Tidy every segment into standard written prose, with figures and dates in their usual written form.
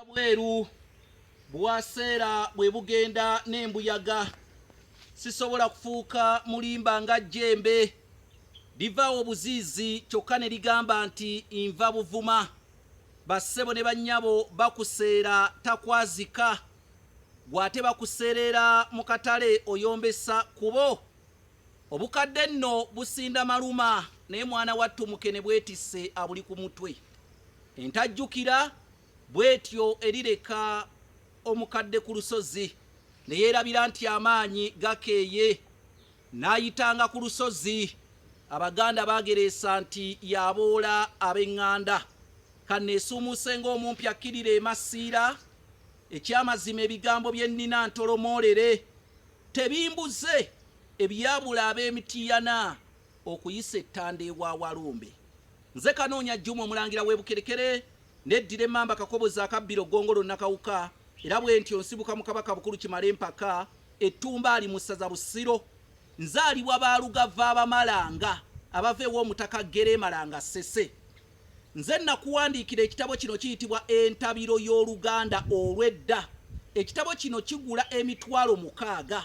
Bweru bwaseera bwe bugenda n'embuyaga. Sisobola kufuuka mulimba nga jjembe livaawo buziizi kyokka ne ligamba nti nva Buvuma. Bassebo ne bannyabo bakuseera takwazika, gw'ate bakuseerera mu katale oyombesa kubo. Obukadde nno businda maluma naye mwana wattu mukene bwetisse abuli ku mutwe. Entajjukira bwetyo erireka omukadde ku lusozi ne yeerabira nti amaanyi gakeeye n'ayitanga ku lusozi. Abaganda baagereesa nti y'aboola ab'eŋŋanda. Kanneesuumuuse ng'omumpi akkirira e Masiira, ekyamazima ebigambo bye nnina ntolomoolere tebimbuze ebyabula ab'e Mityana okuyisa ettanda ewa Walumbe. Nze Kanoonya Juma Omulangira w'e Bukerekere, neddira emmamba Kakoboza akabbiro Ggongolo Nakawuka, era bwentyo nsibuka mu Kabaka Bukulu Kimala Empaka, Ettumbaali mu ssaza Busiro. Nzaalibwa ba Lugava Abamalanga abava ew'Omutaka Ggere Malanga Ssese. Nze nnakuwandiikira ekitabo kino kiyitibwa Entabiro y'Oluganda Olw'edda. Ekitabo kino kigula 6000.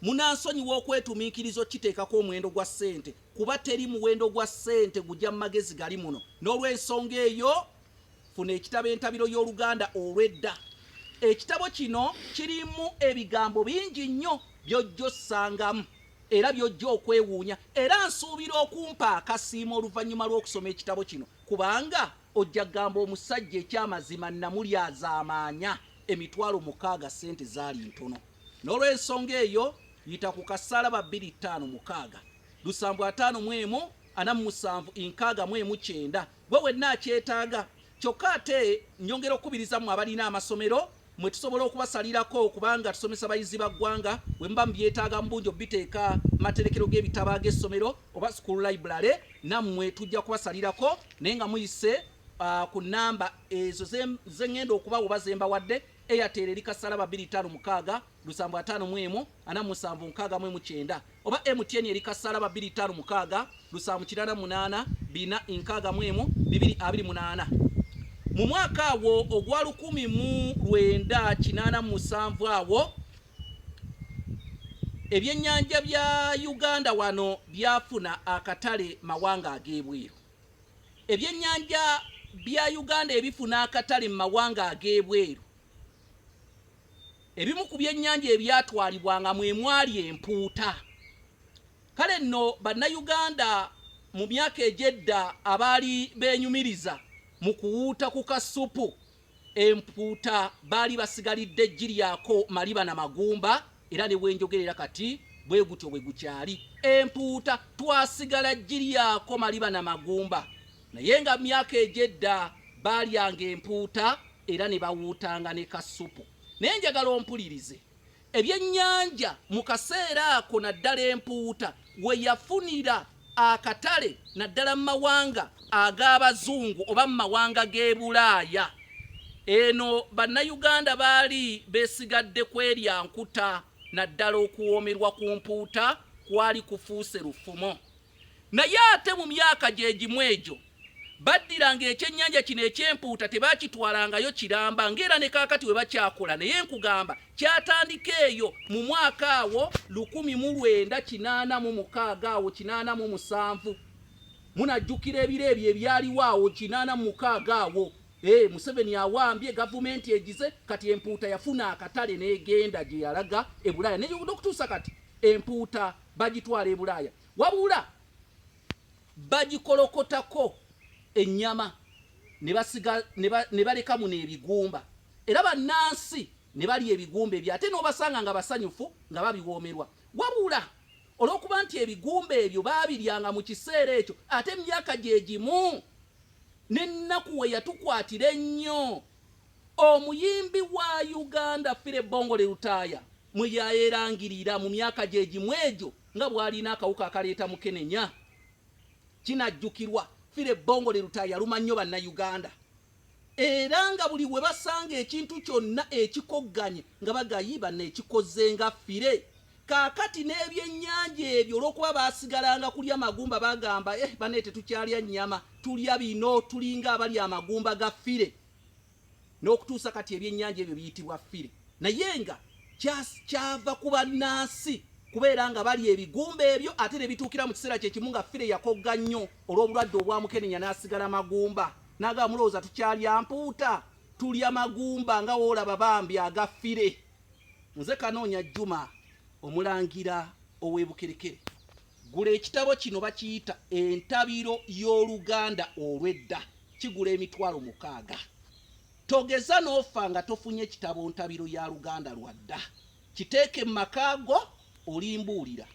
Munansonyiwa okwetumiikiriza okukiteekako omuwendo gwa ssente kuba teri muwendo gwa ssente gugya mu magezi gali muno. N'olw'ensonga eyo, funa ekitabo Entabiro y'Oluganda Olw'edda. Ekitabo kino kirimu ebigambo bingi nnyo by'ojja ossangamu era by'ojja okwewuunya era nsuubira okumpa akasiimo oluvannyuma lw'okusoma ekitabo kino kubanga ojja kugamba omusajja ekyamazima nnamulyazaamaanya 6000 ssente zaali ntono. N'olw'ensonga eyo yita ku kasaalaba 256 751 47 69 gwe wenna akyetaaga. Kyokka ate nyongera okukubiriza mmwe abalina amasomero mwe tusobola okubasalirako kubanga tusomesa bayizi ba ggwanga. Bwe muba mubyetaaga mu bungi obiteeka materekero g'ebitabo ag'essomero oba school library, nammwe tujja kubasalirako naye nga muyise ku nnamba ezo ze ŋŋenda okubawa oba ze mbawadde. Airtel eri kasalaba 256 751 47 69 oba MTN eri kasalaba 256 788 461 228. Mu mwaka awo ogwa 1987 awo ebyennyanja bya Uganda wano byafuna akatale mawanga ag'ebweru. Ebyennyanja bya Uganda ebifuna akatale mu mawanga ag'ebweru, ebimu ku byennyanja ebyatwalibwanga mwe mwali empuuta. Kale nno Bannayuganda mu myaka egy'edda abaali beenyumiriza mu kuwuuta ku kasupu empuuta baali basigalidde giryako maliba na magumba, era ne bwenjogerera kati bwe gutyo bwe gukyali. Empuuta twasigala giryako maliba na magumba, naye nga myaka egy'edda baalyanga empuuta era ne bawuutanga ne kasupu. Naye njagala ompulirize. Ebyennyanja mu kaseera ako naddala empuuta we yafunira akatale naddala mu mawanga ag'Abazungu oba mu mawanga g'e Bulaaya. Eno Bannayuganda baali beesigadde kwerya nkuta naddala okuwoomerwa ku mpuuta kwali kufuuse lufumo. Naye ate mu myaka gye gimu egyo baddiranga ekyennyanja kino eky'empuuta tebakitwalangayo kiramba ng'era ne kaakati we bakyakola, naye nkugamba kyatandika eyo mu mwaka awo 1986 awo 87. Munajjukira ebiro ebyo ebyaliwo awo 86 awo. Museveni awambye gavumenti egize kati empuuta yafuna akatale n'egenda gye yalaga e Bulaaya, naye n'okutuusa kati empuuta bagitwala e Bulaaya, wabula bagikolokotako ennyama ne baleka muno ebigumba, era bannansi ne balya ebigumba ebyo ate n'obasanga nga basanyufu nga babiwoomerwa. Wabula olw'okuba nti ebigumba ebyo baabiryanga mu kiseera ekyo ate emyaka gye gimu n'ennaku we yatukwatira ennyo, omuyimbi wa Uganda Philly Bongole Lutaaya mwe yayerangirira mu myaka gye gimu egyo nga bw'alina akawuka akaleeta mukenenya. Kinajjukirwa Philly Bongole Lutaaya yaluma nnyo Bannayuganda era nga buli we basanga ekintu kyonna ekikogganye nga bagayi banna ekikoze nga Philly. Kaakati n'ebyennyanja ebyo olw'okuba baasigalanga kulya magumba bagamba banne tetukyalya nnyama, tulya bino, tulinga abalya amagumba ga Philly. N'okutuusa kati ebyennyanja ebyo biyitibwa ffire, naye nga kyava ku bannansi kubeera nga balya ebigumba ebyo, ate ne bituukira mu kiseera kye kimu nga ffire yakogga nnyo olw'obulwadde obwamukenenya n'asigala magumba. N'agamba, mulowooza tukyalya mpuuta? Tulya magumba nga woolaba bambi aga ffire. Nze Kanoonya Juma, omulangira ow'eBukerekere. Gula ekitabo kino, bakiyita Entabiro y'Oluganda Olw'edda, kigula 60,000. Togeza n'ofa nga tofunye kitabo Ntabiro ya Luganda Lwadda. Kiteeke mu maka go, olimbuulira.